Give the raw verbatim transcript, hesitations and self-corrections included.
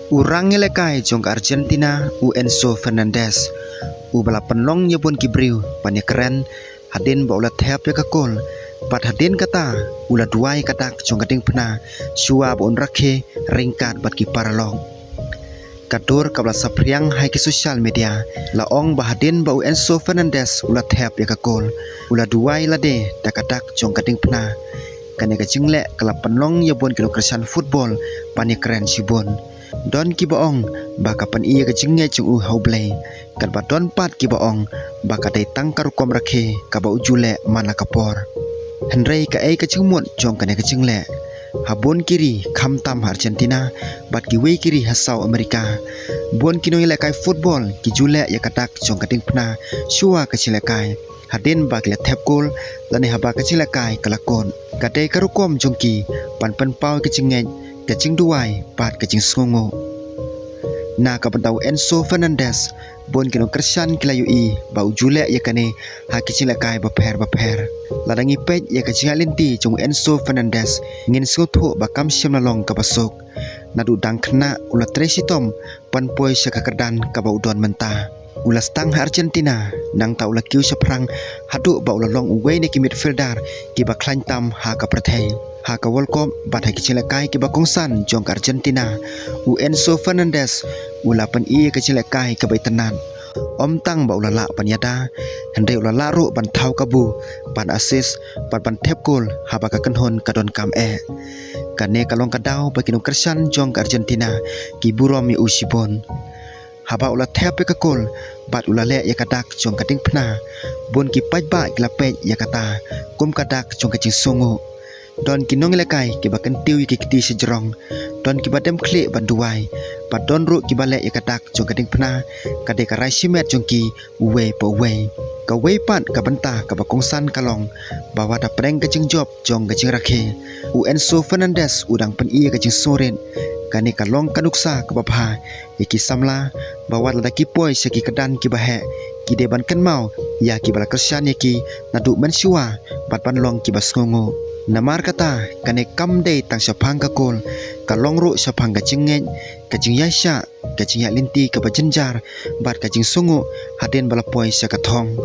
U rangïalehkai jong ka Argentina, u Enzo Fernandez, uba la pynlong ïa bun ki briew ban ïakren hadien ba u la thep ïa ka kol, bad hadien kata u la duwai ka dak jong ka diengphna shuwa ba un rakhe ryngkat bad ki paralok. Ka dur kaba la saphriang ha ki social media la ong ba hadien ba u Enzo Fernandez u la thep ïa ka kol, u la duwai lade da ka dak jong ka diengphna. Kane ka jingleh ka la pynlong ïa bun ki nongkyrshan football ban ïakren shibun. Don kiba ong ba ka pyni ïa ka jingngeit jong u ha U Blei, katba don pat kiba ong ba ka dei tang ka rukom rakhe kaba u ju leh man la ka por. Hynrei kaei ka jingmut jong kane ka jingleh? Ha bun ki ri, khamtam ha Argentina bad kiwei ki ri ha South America, bun ki nongïalehkai football ki ju leh ïa ka dak jong ka diengphna shuwa ka jinglehkai, hadien ba ki la thep kol lane haba ka jinglehkai ka la kut. Ka dei ka rukom jong ki ban pynpaw ka jingngeit, ka jingduwai bad ka jingsngewnguh. Na ka bynta u Enzo Fernandez, bun ki nongkyrshan ki la ïohi ba u ju leh ïa kane ha ki jinglehkai bapher bapher. Lada ngi peit ïa ka jingïaid lynti jong u Enzo Fernandez, ngin sngewthuh ba kam shym la long kaba suk. Naduh dang khynnah u la trei shitom ban poi sha ka kyrdan kaba u don mynta. U la sdang ha Argentina nangta u la kiew shaphrang haduh ba u la long uwei na ki midfielder kiba khlaiñ tam ha ka pyrthei. Ha ka World Cup bad ha ki jinglehkai kiba kongsan jong ka Argentina, u Enzo Fernandez u la pyni ïa ka jinglehkai kaba itynnad. Ym tang ba u la lah ban ïada, hynrei u la lah ruh ban thaw kabu, ban assist bad ban thep kol haba ka kynhun ka donkam eh. Kane ka long ka daw ba ki nongkyrshan jong ka Argentina ki burom ïa u shibun. Haba u la thep ïa ka kol bad u la leh ïa ka dak jong ka diengphna, bun ki paidbah ki la peit ïa kata kum ka dak jong ka jingsngewnguh. Don ki nongïalehkai kiba kyntiew ïa ki kti shajrong, don kiba dem khlieh ban duwai, bad don ruh kiba leh ïa ka dak jong ka diengphna ka dei ka rai shimet jong ki uwei pa uwei. Kawei pat ka bynta kaba kongsan ka long ba wat hapdeng ka jingjop jong ka jingrakhe, u Enzo Fernandez u dang pyni ïa ka jingsngewrit. Kane ka long ka nuksa kaba bha ïa ki samla ba wat lada ki poi sha ki kyrdan kiba heh, ki dei ban kynmaw ïa kiba la kyrshan ïa ki naduh mynshuwa bad ban long kiba sngewnguh. Namar kata, kane kam dei tang shaphang ka kol, ka long ruh shaphang ka jingngeit, ka jingïaishah, ka jingïaid lynti kaba jynjar bad ka jingsngewnguh hadien ba la poi sha ka thong.